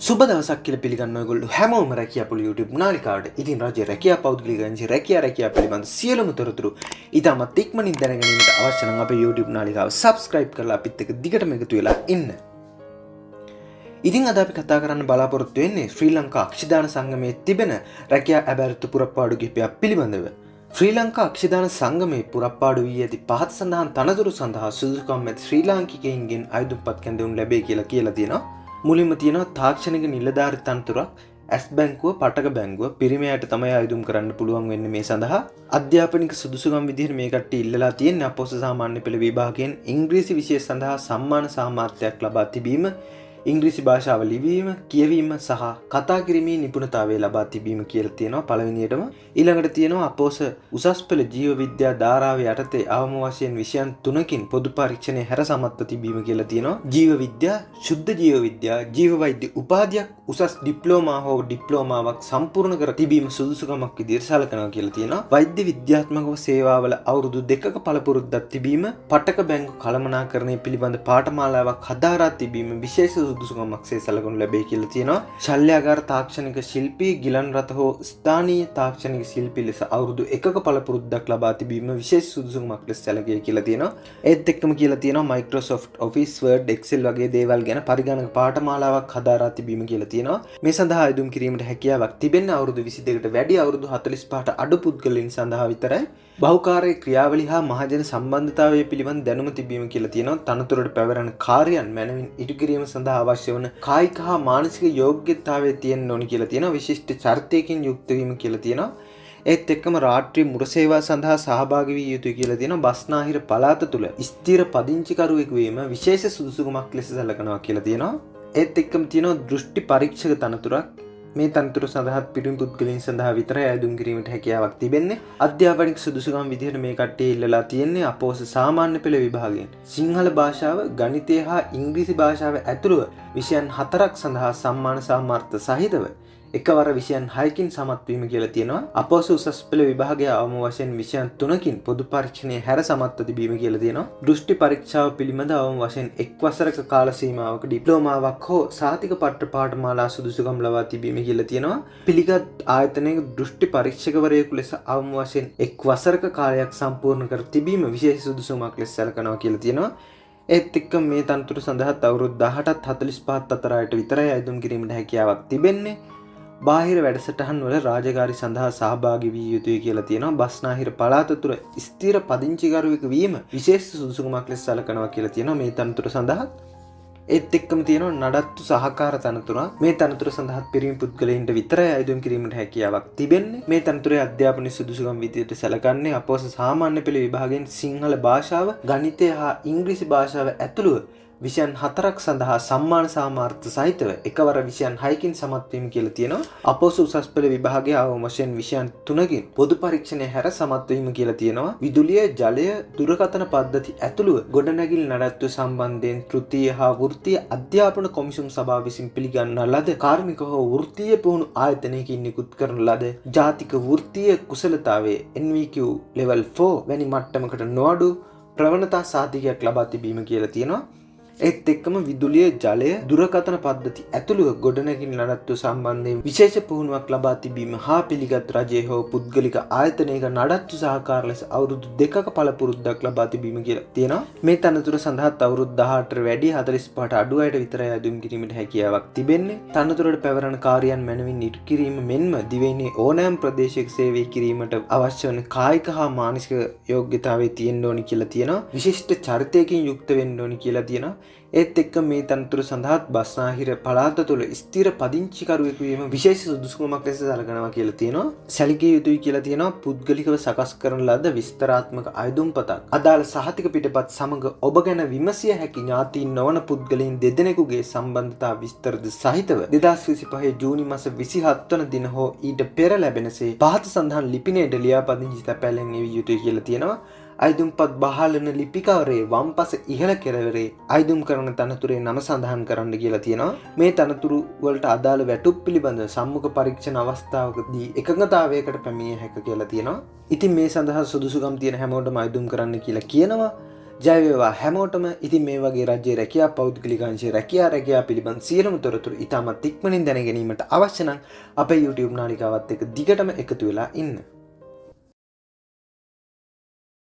සුබ දවසක් කියලා පිළිගන්න ඔයගොල්ලෝ හැමෝම රැකියා පොළ YouTube නාලිකාවට. ඉතින් රජයේ රැකියා, පෞද්ගලික ඒජන්සි රැකියා, රැකියා පිළිබඳ සියලුම තොරතුරු ඉතාමත් ඉක්මනින් දැන ගැනීමට අවශ්‍ය නම් අපේ YouTube නාලිකාව subscribe කරලා අපිත් එක්ක දිගටම එකතු වෙලා ඉන්න. ඉතින් අද අපි කතා කරන්න බලාපොරොත්තු වෙන්නේ ශ්‍රී ලංකා අක්ෂිදාන සංගමයේ තිබෙන රැකියා ඇබෑර්තු පුරප්පාඩු කිහිපයක් පිළිබඳව. ශ්‍රී ලංකා අක්ෂිදාන සංගමයේ පුරප්පාඩු වී ඇති පහත සඳහන් තනතුරු සඳහා සුදුසුකම් ඇති ශ්‍රී ලාංකිකයින්ගෙන් අයදුම්පත් කැඳවනු ලැබේ කියලා කියලා තියෙනවා. මුලින්ම තියෙනවා තාක්ෂණික නිලධාරි තනතුරක්. ඇස් බැංකුව, පටක බැංකුව. පිරිමි අයට තමයි අයදුම් කරන්න පුළුවන් වෙන්නේ මේ සඳහා. අධ්‍යාපනික සුදුසුකම් විදිහට මේ කට්ටිය ඉල්ලලා තියෙන්නේ අපොස සාමාන්‍ය පෙළ විභාගයෙන් ඉංග්‍රීසි විෂය සඳහා සම්මාන සාමර්ථ්‍යයක් ලබා තිබීම, ඉංග්‍රීසි භාෂාව ලිවීම, කියවීම සහ කතා කිරීමේ නිපුණතාවය ලබා තිබීම කියලා තියෙනවා පළවෙනියටම. ඊළඟට තියෙනවා අපොස උසස් පෙළ ජීව විද්‍යා ධාරාව යටතේ අවම වශයෙන් විෂයන් තුනකින් පොදු පරීක්ෂණය හැර සමත්ව තිබීම කියලා තියෙනවා. ජීව විද්‍යා, ශුද්ධ ජීව විද්‍යා, ජීව වෛද්‍ය උපාධියක්, උසස් ඩිප්ලෝමා හෝ ඩිප්ලෝමාවක් සම්පූර්ණ කර තිබීම සුදුසුකමක් විදිහට සලකනවා කියලා තියෙනවා. වෛද්‍ය විද්‍යාත්මකව සේවාවල අවුරුදු 2ක පළපුරුද්දක් තිබීම, පටක බැංකු කළමනාකරණය පිළිබඳ පාඨමාලාවක් හදාරා තිබීම විශේෂ සුදුසුකමක් සේ සලකනු ලැබේ කියලා තියෙනවා. ශල්‍යාගාර තාක්ෂණික ශිල්පී, ගිලන් රථ හෝ ස්ථානීය තාක්ෂණික ශිල්පී ලෙස අවුරුදු 1ක පළපුරුද්දක් ලබා තිබීම විශේෂ සුදුසුකමක් ලෙස සැලකේ කියලා තියෙනවා. ඒත් එක්කම කියලා තියෙනවා Microsoft Office, Word, Excel වගේ දේවල් ගැන පරිගණක පාඨමාලාවක් හදාරා තිබීම කියලා තියෙනවා. මේ සඳහා අයදුම් කිරීමට හැකියාවක් තිබෙන අවුරුදු 22කට වැඩි, අවුරුදු 45ට අඩු පුද්ගලයන් සඳහා විතරයි. බහුකාර්ය ක්‍රියාවලි හා මහජන සම්බන්ධතාවය පිළිබඳ දැනුම තිබීම කියලා තියෙනවා. තනතුරට පැවරෙන කාර්යයන් මැනවින් ඉටු කිරීම සඳහා අවශ්‍ය වන කායික හා මානසික යෝග්‍යතාවය තියෙන්න ඕනි කියලා තියෙනවා. විශිෂ්ට චරිතයකින් යුක්ත වීම කියලා තියෙනවා. ඒත් එක්කම රාත්‍රී මුර සේවා සඳහා සහභාගී විය යුතුයි කියලා තියෙනවා. බස්නාහිර පළාත තුළ ස්ථිර පදිංචිකරුවෙකු වීම විශේෂ සුදුසුකමක් ලෙස සැලකනවා කියලා තියෙනවා. ඒත් එක්කම තියෙනවා දෘෂ්ටි පරීක්ෂක තනතුරක්. මේ තනතුර සඳහාත් පිරිමි පුද්ගලයන් සඳහා විතරයි අයදුම් කිරීමට හැකියාවක් තිබෙන්නේ. අධ්‍යාපනික සුදුසුකම් විදිහට මේ කට්ටිය ඉල්ලලා තියෙන්නේ අපෝස සාමාන්‍ය පෙළ විභාගයෙන් සිංහල භාෂාව, ගණිතය හා ඉංග්‍රීසි භාෂාව ඇතුළුව විෂයන් හතරක් සඳහා සම්මාන සාමර්ථ්‍ය සහිතව එකවර විෂයන් හයකින් සමත් වීම කියලා තියෙනවා. අපෝස උසස් පෙළ විභාගය අවම වශයෙන් විෂයන් තුනකින් පොදු පරීක්ෂණය හැර සමත්ව තිබීම කියලා තියෙනවා. දෘෂ්ටි පරීක්ෂාව පිළිබඳ අවම වශයෙන් එක් වසරක කාල සීමාවක ඩිප්ලෝමාවක් හෝ සහතික පත්‍ර පාඨමාලා සුදුසුකම් ලබා තිබීම කියලා තියෙනවා. පිළිගත් ආයතනයක දෘෂ්ටි පරීක්ෂකවරයෙකු ලෙස අවම වශයෙන් එක් වසරක කාලයක් සම්පූර්ණ කර තිබීම විශේෂ සුදුසුකමක් ලෙස සැලකනවා කියලා තියෙනවා. ඒත් එක්ක මේ තනතුර සඳහාත් අවුරුදු 18ත් 45ත් අතර අයට විතරයි අයදුම් කිරීමට හැකියාවක් තිබෙන්නේ. බාහිර වැඩසටහන් වල රාජකාරි සඳහා සහභාගී විය යුතුයි කියලා තියෙනවා. බස්නාහිර පළාත තුළ ස්ථිර පදිංචිකරුවෙකු වීම විශේෂ සුදුසුකමක් ලෙස සැලකනවා කියලා තියෙනවා මේ තනතුර සඳහා. ඒත් එක්කම තියෙනවා නඩත්තු සහකාර තනතුර. මේ තනතුර සඳහා පිරිමි පුද්ගලයින්ට විතරයි අයදුම් කිරීමට හැකියාවක් තිබෙන්නේ. මේ තනතුරේ අධ්‍යාපන සුදුසුකම් විදිහට සැලකන්නේ අපෝස සාමාන්‍ය පෙළ විභාගයෙන් සිංහල භාෂාව, ගණිතය හා ඉංග්‍රීසි භාෂාව ඇතුළුව විෂයන් හතරක් සඳහා සම්මාන සාමාර්ථ සහිතව එකවර විෂයන් හයකින් සමත් වීම කියලා තියෙනවා. අපෝස උසස් පෙළ විභාගයේ අවම වශයෙන් විෂයන් තුනකින් පොදු පරීක්ෂණය හැර සමත් වීම කියලා තියෙනවා. විදුලිය, ජලය, දුරකථන පද්ධති ඇතුළුව ගොඩනැගිලි නඩත්තු සම්බන්ධයෙන් තෘතීය හා වෘත්තීය අධ්‍යාපන කොමිසම් සභාව විසින් පිළිගන්නා ලද කාර්මික හෝ වෘත්තීය පුහුණු ආයතනයකින් නිකුත් කරන ලද ජාතික වෘත්තීය කුසලතාවයේ NVQ level 4 වැනි මට්ටමකට නොඅඩු ප්‍රවණතා සහතිකයක් ලබා තිබීම කියලා තියෙනවා. ඒත් එක්කම විදුලිය, ජලය, දුරකථන පද්ධති ඇතුළුව ගොඩනැගිලි නඩත්තු සම්බන්ධයෙන් විශේෂ පුහුණුවක් ලබා තිබීම හා පිළිගත් රජයේ හෝ පුද්ගලික ආයතනයක නඩත්තු සහකාර ලෙස අවුරුදු 2ක පළපුරුද්දක් ලබා තිබීම කියලා තියෙනවා. මේ තනතුර සඳහාත් අවුරුදු 18ට වැඩි, 45ට අඩු අයට විතරයි අයදුම් කිරීමට හැකියාවක් තිබෙන්නේ. තනතුරට පැවරෙන කාර්යයන් මැනවින් ඉටු කිරීම මෙන්ම දිවයිනේ ඕනෑම ප්‍රදේශයක සේවය කිරීමට අවශ්‍ය වන කායික හා මානසික යෝග්‍යතාවය තියෙන්න ඕනි කියලා තියෙනවා. විශිෂ්ට චරිතයකින් යුක්ත වෙන්න ඕනි කියලා තියෙනවා. ඒත් එක්ක මේ තනතුර සඳහාත් බස්නාහිර පළාත තුළ ස්ථිර පදිංචිකරුවෙකු වීම විශේෂ සුදුසුකමක් ලෙස සැලකනවා කියලා තියෙනවා. සැලකිය යුතුයි කියලා තියෙනවා පුද්ගලිකව සකස් කරන ලද විස්තරාත්මක අයදුම්පතක් අදාළ සහතික පිටපත් සමග ඔබ ගැන විමසිය හැකි ඥාතීන් නොවන පුද්ගලයන් දෙදෙනෙකුගේ සම්බන්ධතා විස්තරද සහිතව 2025 ජූනි මාස 27 වන දින හෝ ඊට පෙර ලැබෙනසේ පහත සඳහන් ලිපිනයට ලියාපදිංචි තැපැලෙන් එවිය යුතුයි කියලා තියෙනවා. අයදුම්පත් බහලන ලිපිකවරේ වම්පස ඉහළ කෙළවරේ අයදුම් කරන තනතුරේ නම සඳහන් කරන්න කියලා තියෙනවා. මේ තනතුරු වලට අදාළ වැටුප් පිළිබඳ සම්මුඛ පරීක්ෂණ අවස්ථාවකදී එකඟතාවයකට පැමිණිය හැක කියලා තියෙනවා. ඉතින් මේ සඳහා සුදුසුකම් තියෙන හැමෝටම අයදුම් කරන්න කියලා කියනවා. ජය වේවා හැමෝටම. ඉතින් මේ වගේ රාජ්‍ය රැකියා, පෞද්ගලික අංශයේ රැකියා රැකියා පිළිබඳ සියලුම තොරතුරු ඉතාමත් ඉක්මනින් දැන ගැනීමට අවශ්‍ය නම් අපේ YouTube නාලිකාවත් එක්ක දිගටම එකතු වෙලා ඉන්න.